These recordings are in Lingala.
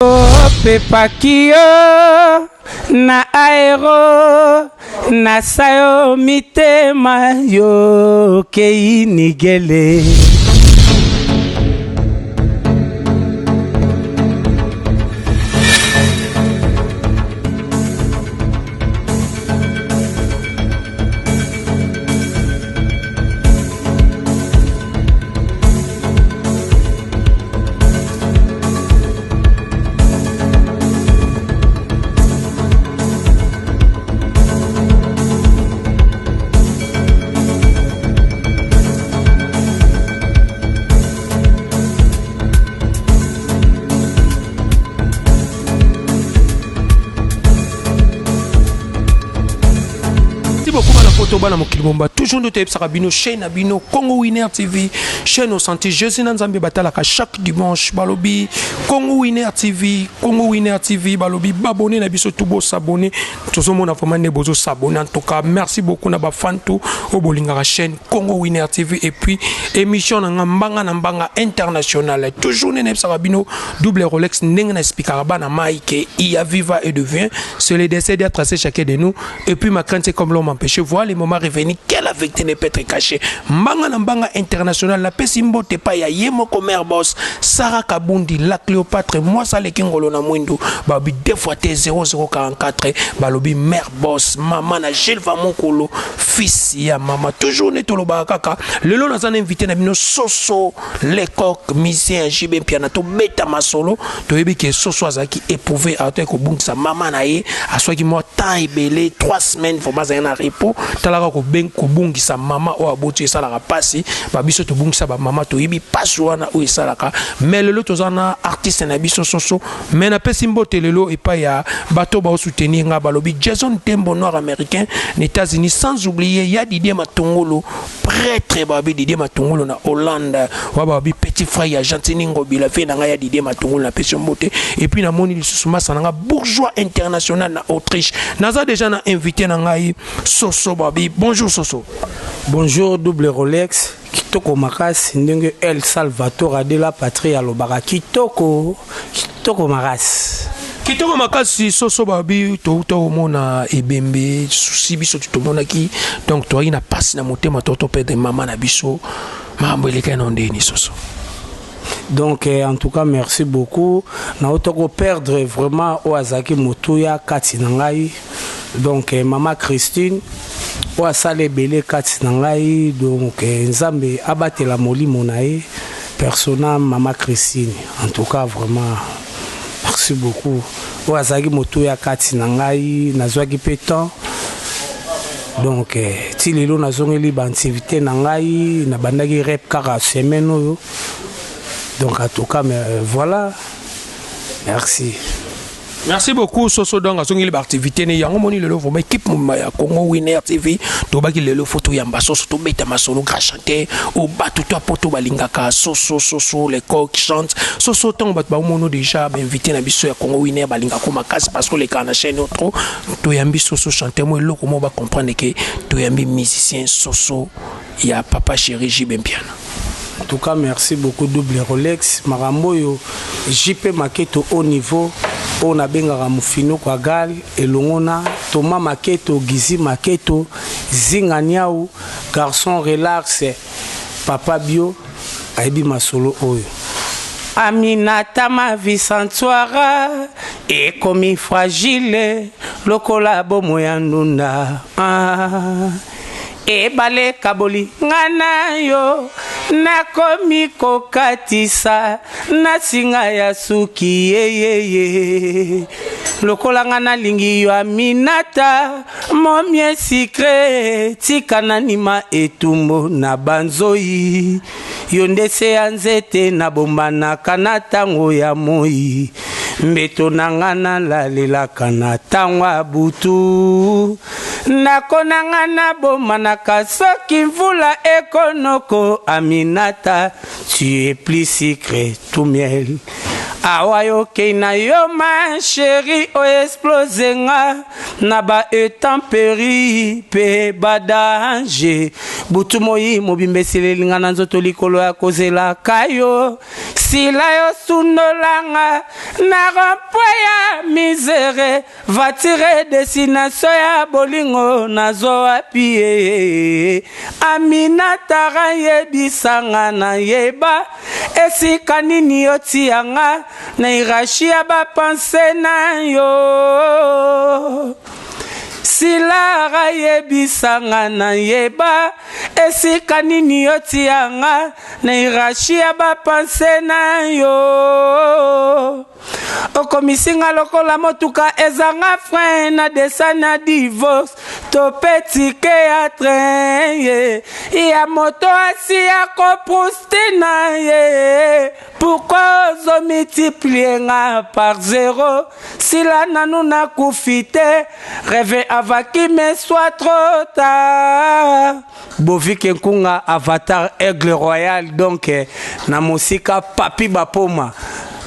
Opepaki yo na aero nasa yo mitema yo kei nigele. Poto bana mokili momba toujours nde toyebisaka bino chaîne na bino Congo Winner TV chaîne osanti Jésus na Nzambe batalaka chaque dimanche balobi Congo Winner TV Congo Winner TV balobi babone na biso tout bo s'abonner tozomona vraiment nde bozo s'abonner en tout cas merci beaucoup na ba fan tout oyo bolingaka chaîne Congo Winner TV et puis émission na nga mbanga na mbanga international toujours nde nayebisaka bino double Rolex ndenge na expliquaka bana mai ke il y a viva et devient c'est le décès d'être assez chacun de nous. Et puis ma crainte c'est comme l'homme empêché. Voilà les moments revenus, quelle vérité ne peut être cachée. Mbanga na mbanga international, la pesi mbote pa ya ye moko mère boss, Sarah Kabundi, la Cléopâtre, moi ça le kingolo na mwindu, babi deux fois T 0044, balobi mère boss, maman na Gilles Vamokolo, fils ya mama. Toujours ne toloba kaka. Lelo naza na invité na bino Soso Lecoq, musicien JB Mpiana to beta masolo, toyebi ke Soso azalaki éprouvé ataki kobungisa mama na ye, aswaki mwa temps ebele 3 semaines vraiment azalaki na repos. Talaka kobungisa mama oyo aboti esalaka pasi, ba biso tobungisa ba mama toyebi pasi wana oyo esalaka. Mais lelo toza na artiste na biso Soso, mais napesi mbote lelo epai ya bato bao soutenir nga, balobi Jason Tembo noir américain na États-Unis, sans oublier ya Didier Matungulu prêtre, babi Didier Matungulu na Hollande, wa babi petit frère ya Gentini Ngobila fe na nga ya Didier Matungulu na pesi mbote. Et puis namoni lisusu masa na nga bourgeois international na Autriche. Naza déjà na invité na ngai Soso, babi bonjour Soso. Bonjour double Rolex, kitoko makasi ndenge El Salvatore de la patrie alobaka kitoko kitoko makasi. Kitoko makasi Soso, babi touta omona ebembe susi biso tomonaki, donc toyaki na pasi na motema to toperdre mama na biso. Makambo elekaki na ndeni Soso? Donc en tout cas merci beaucoup. Nauta perdre vraiment oyo azalaki motuya kati na ngai, donc mama Christine oyo asala ebele kati na ngai. Donc Nzambe abatela molimo na ye, persona mama Christine. En tout cas vraiment merci beaucoup, oyo azalaki motuya kati na ngai. Nazwaki mpe temps, donc ti lelo nazongeli baactivité na ngai, nabandaki rep kaka semaine oyo. Donc en tout cas, mais, voilà, merci. Merci beaucoup Soso. Donc azongeli baactivité ne yango moni lelo vraiment équipe mobima ya Congo Winner TV tobaki lelo fo toyamba Soso, tobeta masolo, grand chanteur oyo bato to apoto balingaka Soso. Soso le coq chante. Soso, ntango bato baomono déjà bainvité na biso ya Congo Winner balingaka makasi parce que olekaka na chaîne oyo trop. Toyambi Soso chanteur mo eloko mo bacomprendre ke toyambi musicien Soso ya papa chéri JB Mpiana. En tout cas merci beaucoup double Rolex. Makambo oyo JP Maketo au niveau oyo nabengaka mofinuko agal elongo na Thomas Maketo, Gizi Maketo, Zinga Niau, garçon relax, papa bio ayebi masolo oyo. Aminata ma vie santuara ekomi fragile lokola bomo ya ndunda, ah. Ebale kaboli nga na yo, nakomi kokatisa na singa ya suki yeyeye lokola nga nalingi yo Aminata momie sikre, tika nanima etumbo na banzoi yo nde se ya nzete nabombanaka na ntango ya moi, mbeto na nga nalalelaka na ntango ya butu, ndako na nga nabomanaka soki mvula ekonoko. Aminata, tu es plus sucré tout miel. Awa yokei na yo ma chérie, oexplose nga na ba intempéries mpe badanger. Butu moi mobimba esileli nga na nzoto likolo ya kozelaka yo. Sila yo sundolanga na rond-point ya misère, voiture destination ya bolingo nazwa wapi ye? Aminatara, yebisanga na yeba esika nini otianga na hiérarchie ya bapensées na yo. Silara, yebisanga na yeba esika nini otianga na hiérarchie ya bapensées na yo. Okomisinga lokola motuka ezanga frein na desa na divorce to mpe ticket ya train ye ya moto asi ya koprouster na ye. Pourquoi ozomultiplier nga par zéro? Sila nanu nakufi te, rêve avant qu'il me soit trop tard. Bovike Nkunga, avatar aigle royal, donc na mosika papi bapoma.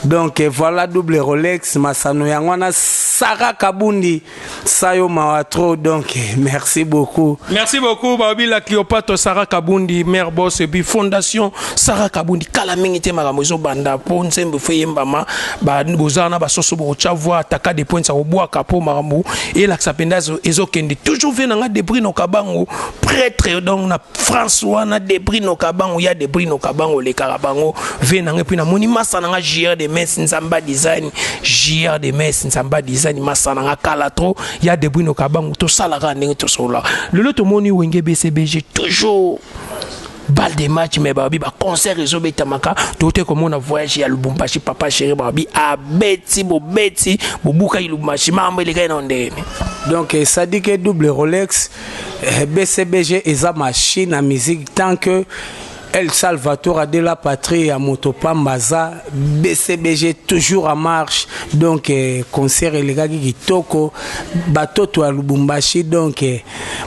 Donc voilà, double Rolex, masano yango wana. Sara Kabundi sayo mawa trop. Donc merci beaucoup. Merci beaucoup. Babi la Cléopâtre Sarah Kabundi, mère boss, et puis fondation Sarah Kabundi. Kala mingi te makambo ezobanda mpo nzembo fo eyembama. Boza na basoso bokotya voi ataka de points akobwaka mpo makambo elakisa mpenza ezokende toujours. Vie nanga Debris Nokabango, prêtre, donc na France wana Debris Nokabango ya Debris Nokabango olekaka bango vie nanga. Et puis namoni masa nanga JR de Mes Nzamba Design, JR de Mes Nzamba Design, masa nanga kala trop ya Debris Nokabango. Tosalaka ndenge tosolola lelo, tomoni Wenge BCBG toujours balle de match, mais babi baconcert ezobetamaka tote komona voyage ya Lubumbashi. Papa chéri, babi abeti bobeti bobukaki Lubumbashi, makambo elekai na ndenge. Donc ça dit que double Rolex, BCBG eza machine à musique. Tant que El Salvatore de la patrie ya moto pamba aza, BCBG toujours en marche. Donc concert elekaki kitoko, batoto ya Lubumbashi donc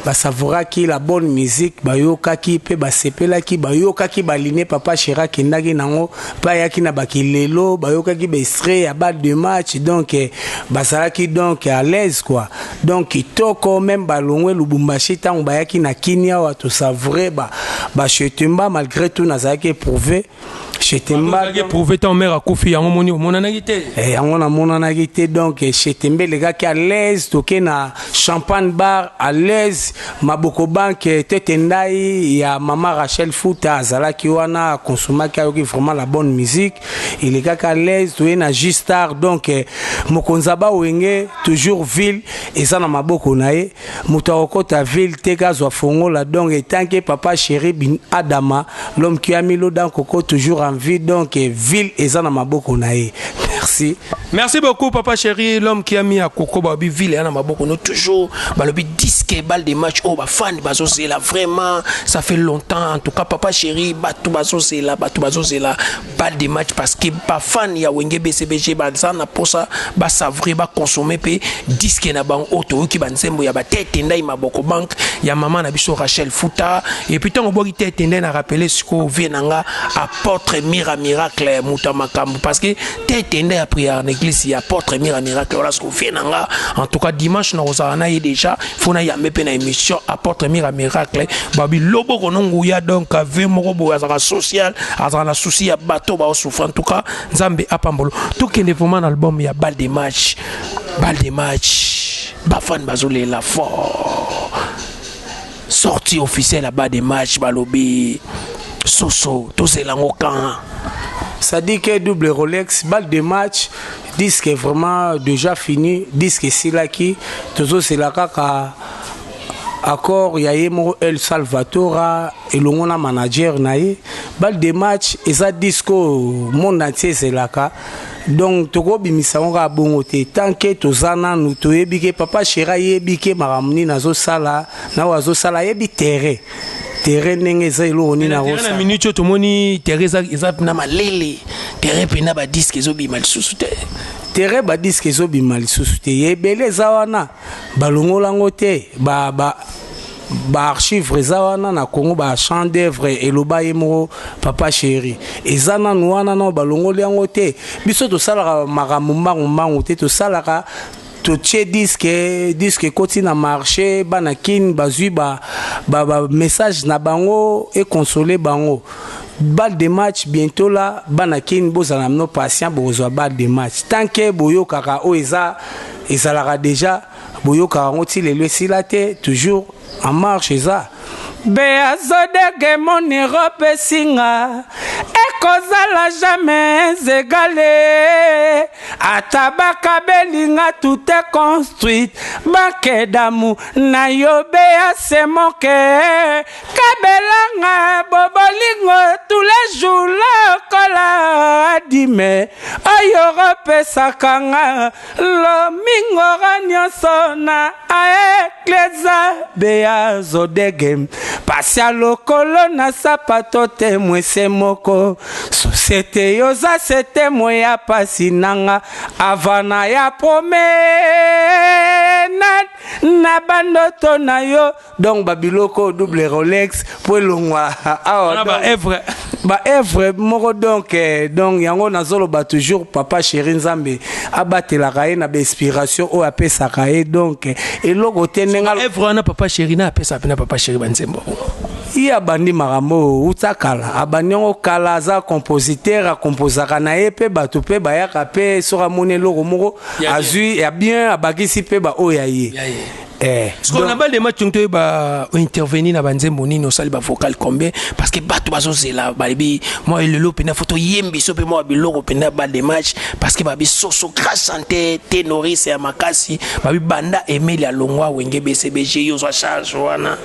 basavouraki la bonne musique, bayokaki mpe basepelaki, bayokaki baline papa chéri akendaki nango mpe ayaki na bakilelo, bayokaki baextrait ya balle de match. Donc bazalaki donc à l'aise quoi. Donc kitoko, même balongwe Lubumbashi, ntango bayaki na Kini awa, tosavoure bachetemba ba malgré tout nazalaki éprouvé. Chetemba éprouvé ntango mare akufi, yango moni omonanaki te. Yango namonanaki te. Donc Chetemba elekaki à l'aise, toke na Champagne Bar à l'aise, Maboko Banke, tete ndai ya mama Rachel Futa azalaki wana, akonsomaki, ayoki vraiment la bonne musique, elekaki à l'aise. Toye na Gistar, donc mokonzi ya bawenge toujours, ville eza na maboko na ye, moto akokɔta ville te kazwa fongola. Donc etanke papa chéri bin Adama, l'homme qui a mis l'eau dans coco, toujours en vie, donc ville eza na maboko na ye. Merci. Merci beaucoup, papa chéri, l'homme qui a mis à coco. Babi ville eza na maboko no toujours. Balobi disque balle de match oyo bafani bazozela vraiment, ça fait longtemps. En tout cas, papa chéri, bato bazozela, bato bazozela balle de match parce que bafani ya Wenge BCBG baza na mposa basavourer, baconsommer mpe disque na bango oyo toyoki banzembo ya batete ndai, Maboko Banque ya mama na biso Rachel Futa. Et puis ntango obwaki tete ndai, na rappele sikoyo vie na nga apôtre Mira Miracle, moto ya makambo, parce que tete ndai ya prière na église ya apôtre Mira Miracle wana. Sikoyo vie na nga, en tout cas dimanche nakozala na ye déjà, fo nayambe mpe na émission apôtre Mira Miracle. Babi loboko no nguya, donc ve moko boye azalaka social, azalaka na souci ya bato baosouffre. En tout cas, Nzambe apambolo. Tokende vraiment na album ya balle de match. Balle de match, bafani bazolela fort. Sortie officielle ya balle de match, balobi soso tozela yango kan? Ça dit que double Rolex, balle de match, disque est vraiment déjà fini, disque esilaki, tozosela kaka accord ya ye moko El Salvatora elongo na manager na ye. Balle de match eza disque oyo monde entier ezelaka, donc tokobimisa yango kaka bongo te tant que toza nanu toyebi ke papa chéri ayebi ke makambo nini azosala na oyo azosala, ayebi terrain ndenge eza, eloko nini. Na minute oyo tomoni terrain eza na malele, terrain mpena badisque ezobima lisusu te. Terrain badisque ezobima lisusu te, ebele eza wana, balongola yango te ba, ba. Baarchive eza wana na Congo, bachamp d'œuvre eloba ye moko papa chéri, eza nanu wana, nano balongoli yango te. Biso tosalaka makambo mbangu mbangu te. Tosalaka, totie disque, disque ekoti na marché, bana Kini bazwi ba message na bango, econsole bango. Balle de match bientôt là. Bana Kini, bozala na bino patient, bokozwa balle de match. Tant que boyokaka oyo eza, ezalaka déjà, boyokaka yango ti lelo, esila te, toujours en marche. Eza beazodege monero esinga ekozala jamais égale, ata bakabelinga. Tout est construite bakedamu na yo beya semoke kabelanga bobolingo tous les jours lokola dime oyo opesaka nga lomingora nyonso na aekleza. Beya zodege pasi ya lokolo na sapato te, mwese moko société yoza sete mwe ya pasi nanga avana ya promenade na bandoto na yo. Donc babiloko double Rolex po elongwa awa. Baœuvre. Baœuvre moko. Donc yango nazoloba toujours, papa chéri, Nzambe abatelaka ye na bainspiration oyo apesaka ye. Donc eloko te ndenge œuvre wana papa chéri na apesa mpena papa chéri banzembo. Ye abandi makambo oyo uta kala, abandi yango kala. Aza compositeur, akomposaka na ye mpe bato mpe bayaka mpe. Soki amoni eloko moko azwi ya bien, abakisi mpe baoyo ya ye. Na balle de match toyeba ointervenir na banzembo nini, osali bavocal combien? Parce que bato bazozela, balobi mwa lelo mpena fo toyembi so mpe mwa biloko mpena balle de match, parce que babi soso grand chanteur ténoriste ya makasi, babi banda Emeli alongwa Wenge BCBG, yo ozwa charge wana.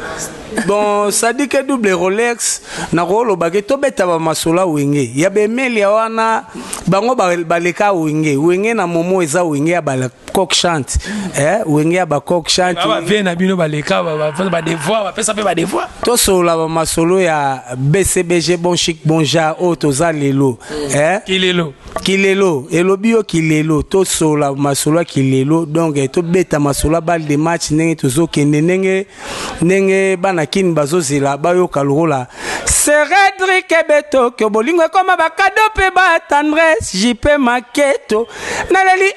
Bon, c'est-à-dire que double Rolex, nakolobaki tobeta bamasolo ya Wenge ya baemelia wana. Bango baleka Wenge. Wenge na momo eza Wenge ya bacoq chante, Wenge ya bacoq chante. Bavie na bino baleka badevoir, bapesa mpe badevoir. Tosolola bamasolo ya BCBG, bon chic bon genre, oyo toza lelo, eh? Kilelo. Kilelo elobi yo kilelo. Tosolola masolo ya kilelo. Donc tobeta masolo ya balle de match, ndenge tozokende, ndenge bana Kini bazozela bayoka lokola Cédrik Betokyo. Bolingo ekoma bakado mpe batendresse. JP Maketo, naleli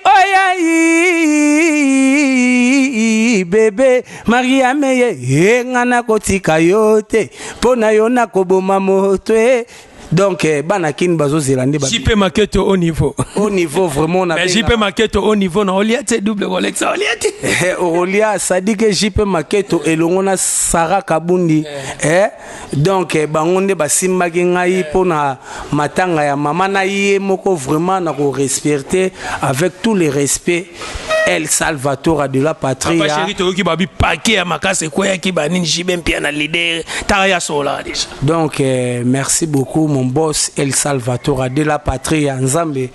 oyai bebe Mariame ye ye, nga nakotika yo te, mpo na yo nakoboma moto e. Donc bana Kini bazozela nde. JP Maketo au niveau. Au niveau vraiment. Na JP Maketo au niveau na olia te, double Rolex, olia te. Olia, c'est-à-dire que JP Maketo elongo na Sara Kabundi, donc bango nde basimbaki ngai mpona matanga ya mama na ye moko. Vraiment na korespecte avec tous les respects El Salvatore de la patrie. Papa chéri, toyoki babi paquet ya makasi ekweyaki banini, JB mpia na leader taka ya sola déjà. Donc merci beaucoup mon boss El Salvatore de la patrie ya Nzambe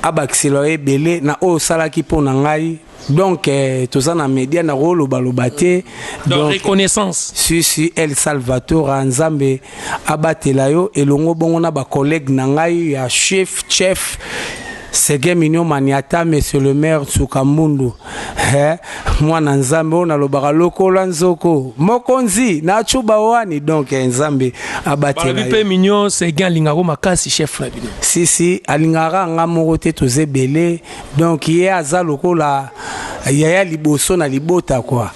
abakisela ebele na oyo osalaki mpo na ngai. Donc toza na média, na kolobaloba te. Donc reconnaissance. Si si, El Salvatore, Nzambe abatela yo elongo bongo na bacollègue na ngai ya chef Sege Minio Maniata, monsieur le maire Tsuka Mbundu, mwana Nzambe oyo nalobaka lokola nzoko mokonzi na cuba wani. Donc Nzambe abatela. Balobi mpe Mignon Sege alingako makasi, chef na bino. Si si, alingaka nga moko te, toza ebele. Donc ye aza lokola yaya liboso na libota quoi,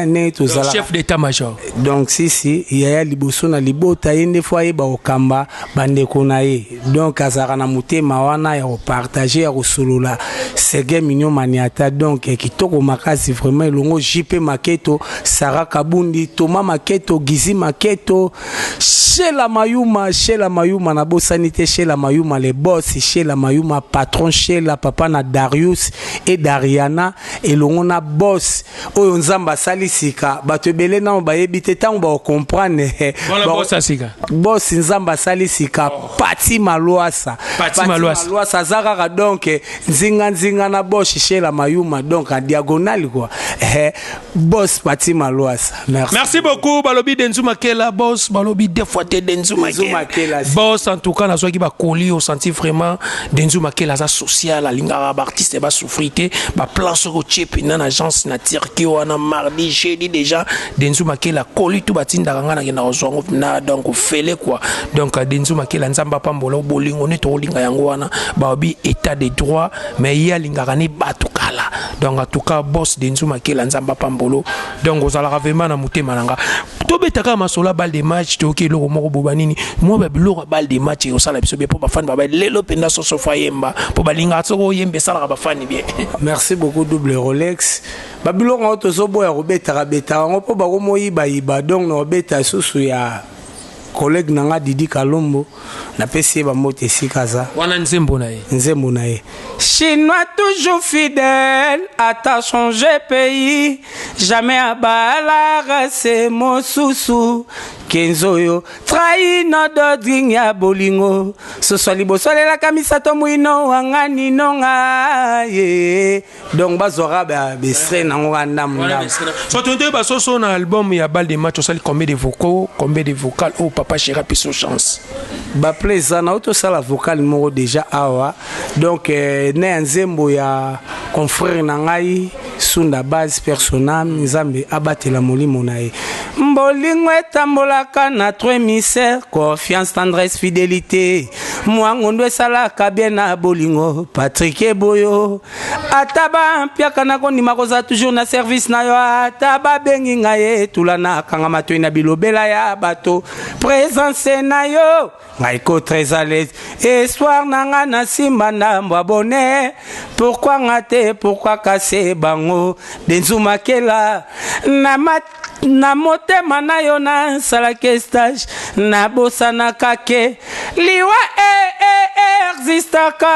ndenge tozala. Chef d'état major. Donc si si, yaya liboso na libota, ye nde fo ayeba kokamba bandeko na ye. Donc azalaka na motema wana ya kopartage, ya kosolola. Sege Mignon Maniata, donc kitoko makasi vraiment, elongo JP Maketo, Sara Kabundi, Thomas Maketo, Gizi Maketo, Shela Mayuma, Shela Mayuma, nabosani te Shela Mayuma, le boss Shela Mayuma, patron Shela, papa na Darius et Dariana, elongo na boss oyo Nzambe asali sika. Bato ebele nano bayebi te, ntango bakokomprendre. Boss ya sika. Boss Nzambe asali sika, Pati Malwasa. Pati Malwasa. Malwasa aza kaka donc nzinga nzinga na boss Shela Mayuma, donc en diagonale quoi, boss Pati Malwasa, merci. Merci beaucoup. Balobi Denzu Makela, boss, balobi deux fois te Denzu Makela. Makela. Boss, en tout cas nazwaki bakoli, osenti vraiment Denzu Makela aza social, alingaka baartiste basouffrir te. Baplan soki otie mpena na agence na Turquie. wana mardi, jeudi déjà. Denzu Makela, koli tu batindaka nga, nakenda kozwa yango na donc fele quoi. Donc Denzu Makela, Nzambe apambola. Bolingo nde tokolinga yango wana. Baobi état de droit, mais ye alingaka ne bato kala. Donc en tout cas, boss Denzu Makela, Nzambe apambolo. Donc ozalaka vraiment na motema na nga. Tobetaka masolo ya balle de match. Toyoki eloko moko boba nini, mwa babiloko ya balle de match ekosala biso bien, mpo bafani baba lelo mpenza soso fa yemba, mpo balingaka soki oyemba, esalaka bafani bien. Merci beaucoup, Double Rolex. Babiloko yango tozoboya kobetaka betaka yango mpo bakomoyibayiba. Donc na kobeta susu ya collègue na nga Didi Kalombo, napesi ye bambote esika aza. Wana nzembo na ye. Nzembo na ye: Chinois toujours fidèle, ata changer pays, jamais abalaka se mosusu. Kenzo oyo traino dodring ya bolingo, soso liboso alelaka misato mwino wanga ninonga ye. Donc bazwaka bestre nango ka ndambu ndambu. So toyeba soso na album ya balle de match, osali combien de vocaux, combien de vocal oyo papa chéri apeso chance? Baple eza na oyo tosala vocal moko déjà awa. Donc na ya nzembo ya confrère na ngai Sunda Base Personam, Nzambe abatela molimo na ye. Bolingo etambolaka na trois misère: confiance, tendresse, fidélité. Mwangondo esalaka bien na bolingo. Patrik Eboyo, ata bampiaka na kondima kozala toujours na service na yo. Ata babengi ngai etula, nakanga matoi na bilobela ya bato. Présence na yo ngai ko très à l'aise. Espoir na nga na nsima ndambo abone. Pourquoi nga te? Pourquoi kase bango? Denzu Makela, na na motema na yo nasalaki stage, nabosanaka ke liwa e e existaka.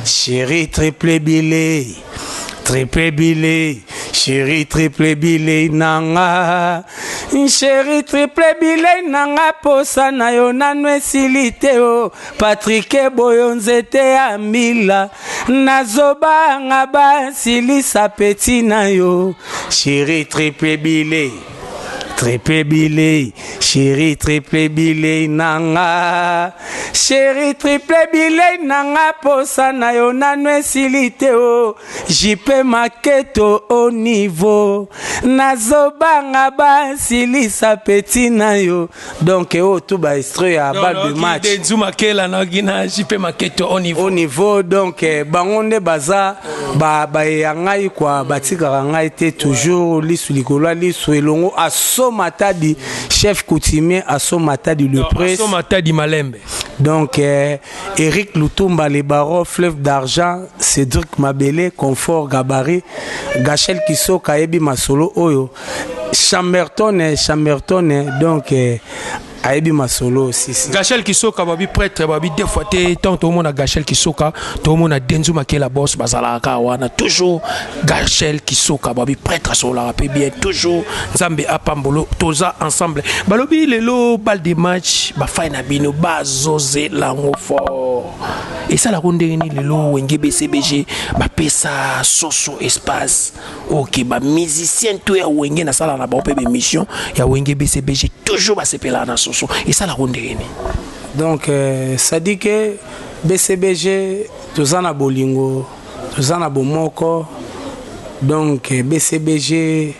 Chéri triple bile, triple bile, chéri triple bile nanga, chéri triple bile nanga, posa na yo nanu esili te. O Patrik Eboyo, nzete ya mbila, nazobanga basilisa peti na yo. Chéri triple bile, triple bile, chéri triple bile nanga, chéri triple bile nanga, posa na yo nanu esili te. O JP Maketo au niveau, nazobanga basilisa peti na yo. Donc oyo tu baextrait ya balle de match. Denzu Makela naoki na JP Maketo au niveau. Au niveau. Donc bango nde baza bayeya ngai kwa, batikaka ngai te, toujours lisu likolo ya lisu elongo. Aso Matadi, chef coutumier Aso Matadi, le prince. Aso Matadi Malembe. Donc Eric Lutumba, les barons Fleuve d'argent, Cédric Mabele, Confort Gabari, Gachel Kisoka ayebi masolo oyo, Chamberton, Chamberton. Donc ayebi masolo sisi. Gachel Kisoka, babi prêtre, babi deux fois te. Tant tomona Gachel Kisoka, tomona Denzu Makela boss, bazalaka kaka wana toujours. Gachel Kisoka, babi prêtre, asololaka mpe bien toujours. Nzambe apambolo, toza ensemble. Balobi lelo balle de match, bafai na bino bazozela yango fort. Esalaka ndenge nini lelo Wenge BCBG bapesa soso espace? Ok, bamusicien to ya Wenge nasalaka na bango mpe bémission ya Wenge BCBG, toujours basepelaka na soso. Esalaka ndenge nini? Donc ça dit que BCBG toza na bolingo, toza na bomoko. Donc BCBG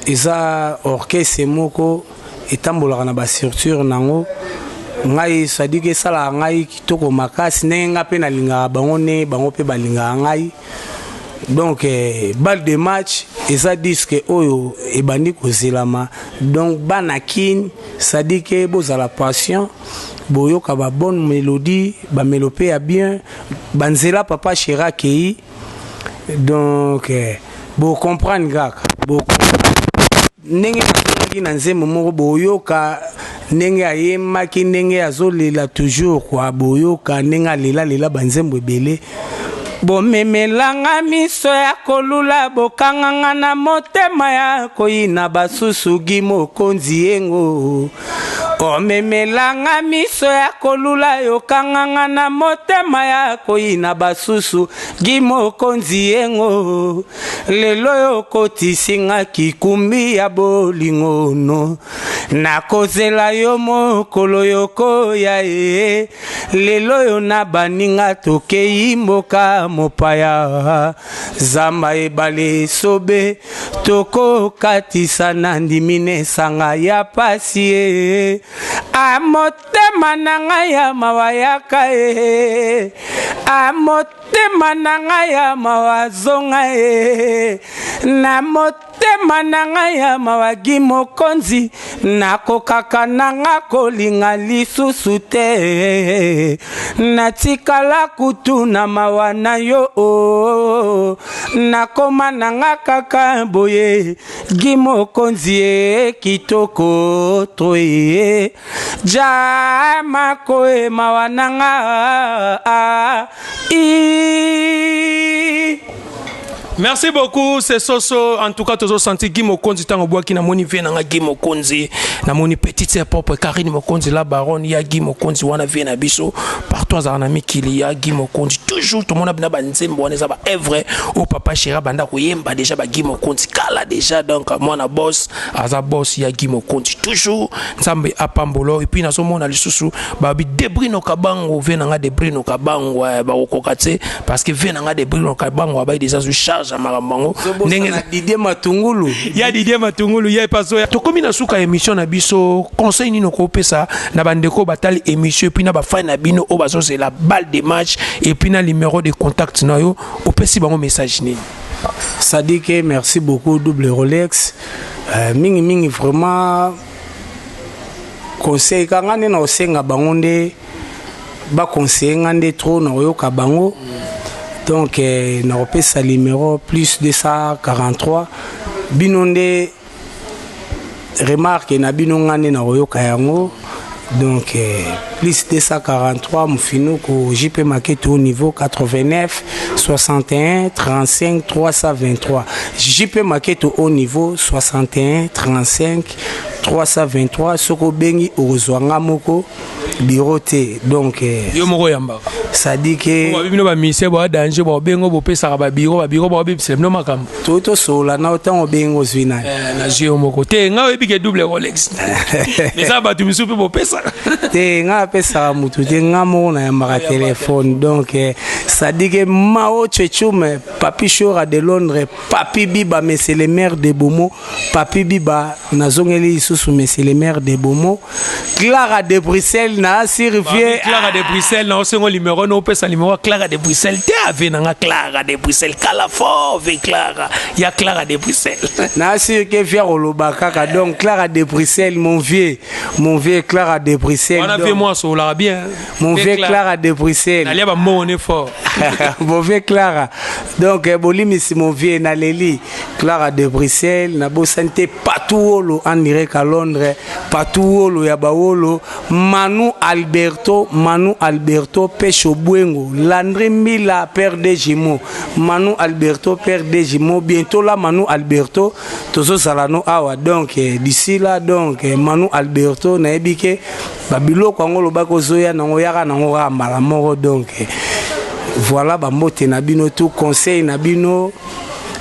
eza orchestre moko etambolaka na bastructure nango. Ngai sadiki esalaka ngai kitoko makasi ndenge ngai mpe nalingaka bango, ndenge bango mpe balingaka ngai. Donc balle de match eza disque oyo ebandi kozelama. Donc bana Kine, sadike bozala patient, boyoka babonne mélodie, bamelo mpe ya bien, banzela papa chéri akei. Donc bocomprendre kaka bo ndenge nazalaki na nzembo moko, boyoka ndenge ayembaki, ndenge azolela toujours kwa, boyoka ndenge alelalela banzembo ebele. Bomemelanga miso ya kolula, bokanganga na motema ya koyina basusu. Gi mokonzi yengo Omemelanga miso ya kolula yo, kanganga na motema ya koyina basusu. Gi mokonzi yengo lelo yo okotisinga kikumbi ya bolingo no, nakozela yo mokolo yokoya ye. Lelo yo na baninga tokei mboka mopaya, zamba ebale esobe tokokatisa, na ndimi na esanga ya pasi ye. A motema na ngai ya mawa yaka ye, a motema na ngai ya mawa zonga ye, na motema na ngai ya mawa Gi mokonzi, nakokaka na nga kolinga lisusu te, natikala kutu na mawa na yo o, nakoma na nga kaka boye. Gi mokonzi ye kitoko to ye jamako e mawa na nga i. Merci beaucoup, c'est Soso. En tout cas, toujours senti Guy Mokonzi, tango boaki na moni vie nanga Guy Mokonzi, na moni petite sœur propre Karine Mokonzi, la baronne, ya Guy Mokonzi, wana vie na biso, partout azala na mikili, ya Guy Mokonzi, toujours tout le monde a bina ba nzembo, wana eza ba œuvre, au papa chéra banda koyemba déjà ba Guy Mokonzi, kala déjà, donc moi na boss, aza boss ya Guy Mokonzi, toujours, Nzambe apambolo, et puis nazomona lisusu, ba bi Debrino Kabango, vie nanga Debrino Kabango, ba okoka te, parce que vie nanga Debrino Kabango, abai déjà zu charge ya makambo yango ndenge na Didier Matungulu. Ya Didier Matungulu ya epaso. Tokomi na suka ya émission na biso. Conseil nini okopesa na bandeko batali émission, et puis na bafans na bino oyo bazozela balle de match, et puis na numéro de contact na yo, opesi bango message nini? Sadike, merci beaucoup, double Rolex. Mingi mingi vraiment conseil kanga nde na osenga bango nde baconseille nga nde trop na koyoka bango. Donc nakopesa numéro plus 243. Bino nde remarque na bino, nga nde na koyoka yango. Donc plus 243 mofinuku JP Maketo au niveau 89 61 35 323. JP Maketo au niveau 61 35 323. Soki obengi, okozwa nga moko, bureau te. Donc yo moko oyambaka. Sadike. Bino bamusiciens boa danger, baobengo bopesaka babiro, babiro baobebisela bino makambo. Toyi tosolola na ntango obengi, ozwi nani? Nazwi yo moko te. Ngai oyebi ke double Rolex, eza bato misusu mpe bopesaka. Te, ngai apesaka motu te, ngai moko nayambaka telefone. Donc sadike Mao Chechume, Papi Shora de Londres, Papi Biba, monsieur le maire de Bomo, Papi Biba, nazongeli lisusu monsieur le maire de Bomo, Clara de Bruxelles na Sirvie. Clara de Bruxelles, na osengo numéro na opesa numéro ya Clara de Bruxelles te. Ave nanga Clara de Bruxelles kala fort ve Clara ya Clara de Bruxelles. Na assuré ke via koloba kaka. Donc Clara de Bruxelles, mon vieux, mon vieux Clara de Bruxelles. Wana vie moi asololaka bien. Mon vieux Clara de Bruxelles. Nalia bambongo ne fort. Mon vieux Clara, donc bolimisi mon vieux, naleli Clara de Bruxelles. Nabosani te Patu Wolo en direct à Londres, Patu Wolo ya bawolo, Manu Alberto, Manu Alberto Pesho Bwengo, Landry Mbila, père des jumeaux, Manu Alberto, père des jumeaux. Bientôt là, Manu Alberto, tozozala no awa. Donc d'ici là, donc Manu Alberto, nayebi ke babiloko yango olobaki ozoya nango, yaka nango kaka mbala moko. Donc voilà, bambote na bino, tout conseil na bino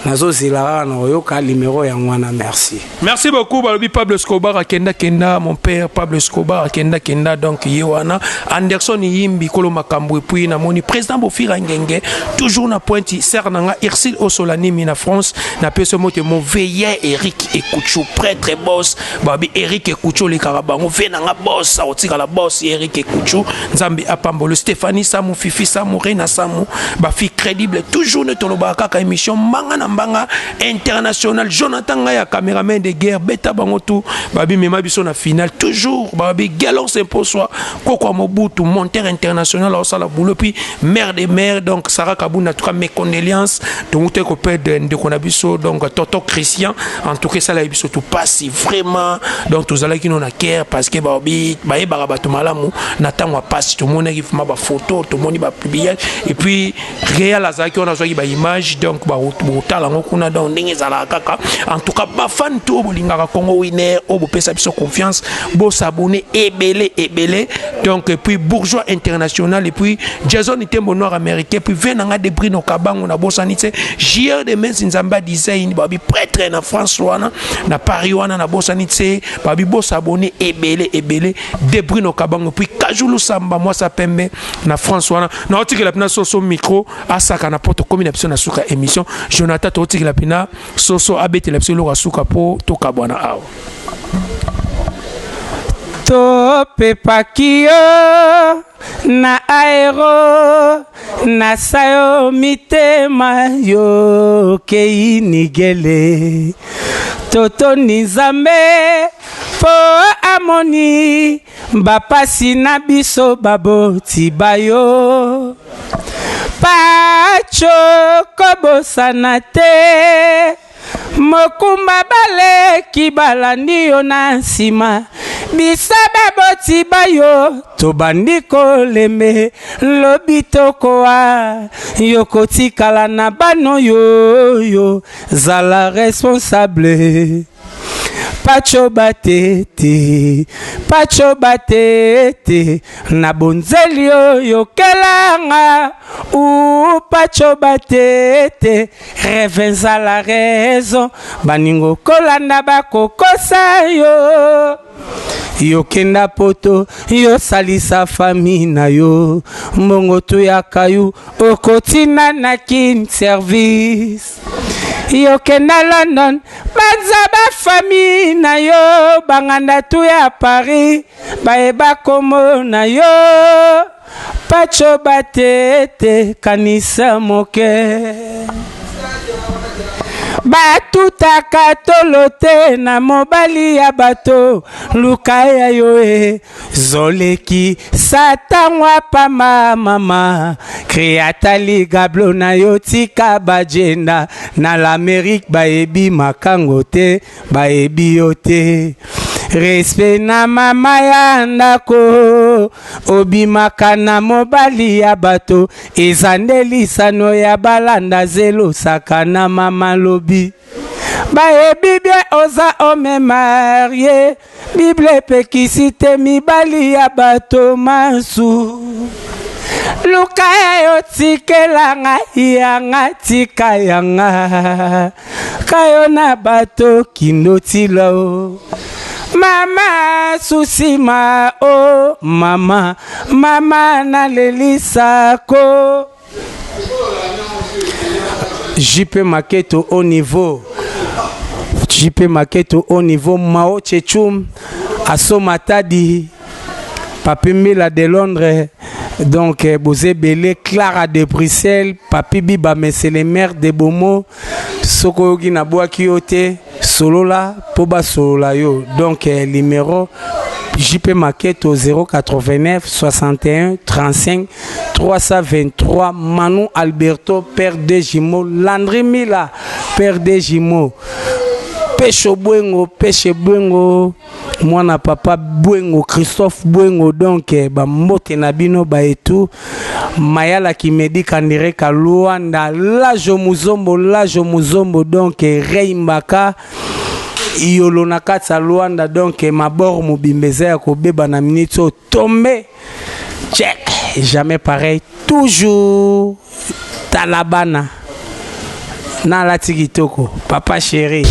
nazozela kaka na koyoka numéro yango wana. Merci. Merci beaucoup. Balobi Pablo Escobar akenda kenda, mon père Pablo Escobar akenda kenda. Donc ye wana Anderson Yimbi kolo makambo. Et puis namoni président Bofira Ngenge toujours na pointe, ser nanga Irsil Osolanimi na France, napesi mote mon veilleur Eric Ekuchu, prêtre boss. Babi Eric Ekuchu olekaka bango ve nanga boss, akotikala boss Eric Ekuchu. Nzambe apambolo Stéphanie Samu, Fifi Samu, Rena Samu, bafille crédible toujours. Ne tolobaka kaka émission mbanga na mbanga international. Jonathan ngai ya caméraman de guerre, beta bango tu babi mema biso na finale toujours. Babi Galon Semposwa Koko ya Mobutu, monteur international, aosala boulot. Puis mère de mère, donc Sarah Kabuna, en tout cas mes condoléances. Tongo te koperdre ndeko na biso, donc toto Christian. En tout cas esala biso tout pasi vraiment. Donc tozalaki no na cœur parce que babi bayebaka bato malamu na ntango ya pasi. Tomonaki vraiment bafoto, tomoni bapubliage, et puis réal azalaki wana, azwaki baimage. Donc botala. totala yango kuna. Donc ndenge ezalaka kaka. En tout cas, bafan to oyo bolingaka Congo Winner, oyo bopesa biso confiance, bosabone ebele ebele. Donc et puis Bourgeois International, et puis Jason Tembo Noir Américain, puis ve nanga de Brino Kabango, nabosani te JR de Mensi, Nzambe Design, babi prêtre na France wana, na Paris wana, nabosani te. Babi bosabone ebele ebele, de Brino Kabango, puis Kajulu Samba, mwasa pembe na France wana. Naotikela mpena soso micro asaka na po tokomi na biso na suka émission. Jonathan, tootikela mpena soso abetela biso eloko ya suka mpo tokabwana awa. Topepaki yo na aero, nasa yo mitema, yo kei nigele. Totoni Nzambe mpo amoni bapasi na biso, baboti bayo. Pacho, kobosana te mokumba baleki balandi yo na nsima. Bisa baboti bayo tobandi kolembe, lobi tokoa yo kotikala na bano yo. Yo zala responsable. Pacho Batete, Pacho Batete, na bonzeli oyo kelanga u. Pacho Batete, rêve ezala raison, baningo kolanda bakokosa yo. Yokenda poto, yosalisa fami na yo, mbongo tuyaka yo okotina na kin service. Yokenda London, banza bafami na yo, banganda tu ya Paris bayeba komona yo. Pacho Batete, kanisa moke, batutaka tolo te na mobali ya bato. Luka ya yo e zoleki satango apamba mama kreatali gablo na yo. Tika bajenda na l'Amérique, bayebi makango te, bayebi yo te. Respect na mama ya ndako, obimaka na mobali ya bato, eza nde lisano ya balanda zelosaka na mama. Lobi bayebi bien oza homme marié, Bible epekisi te mibali ya bato masu. Luka ya yo, tikela ngai yanga, tika yanga kayo na bato kindo tila o mama susima o mama mama nalelisako. JP Maketo au niveau, JP Maketo au niveau, Mao Chechum, Aso Matadi, Papi Mila de Londres, donc Bozé Belé, Clara de Bruxelles, Papi Biba, mais c'est le maire de Bomo, soko oyoki nabwaki yo te, solola mpo basolola yo. Donc numéro JP Maketo 089 61 35 323. Manu Alberto, père de jumeaux, Landry Mila, père de jumeaux, Pesho Bwengo, Peshe Bwengo, mwana papa Bwengo, Christophe Bwengo. Donc bambote na bino baetu Mayala Kimedi Kandireka Luanda, Lajo Muzombo, Lajo Muzombo. Donc Rei Mbaka Iyolo na kati ya Luanda. Donc mabor mobimba eza ya kobeba na miniti oyo. Tombe check, jamais pareil, toujours tala bana nalati kitoko, papa chéri.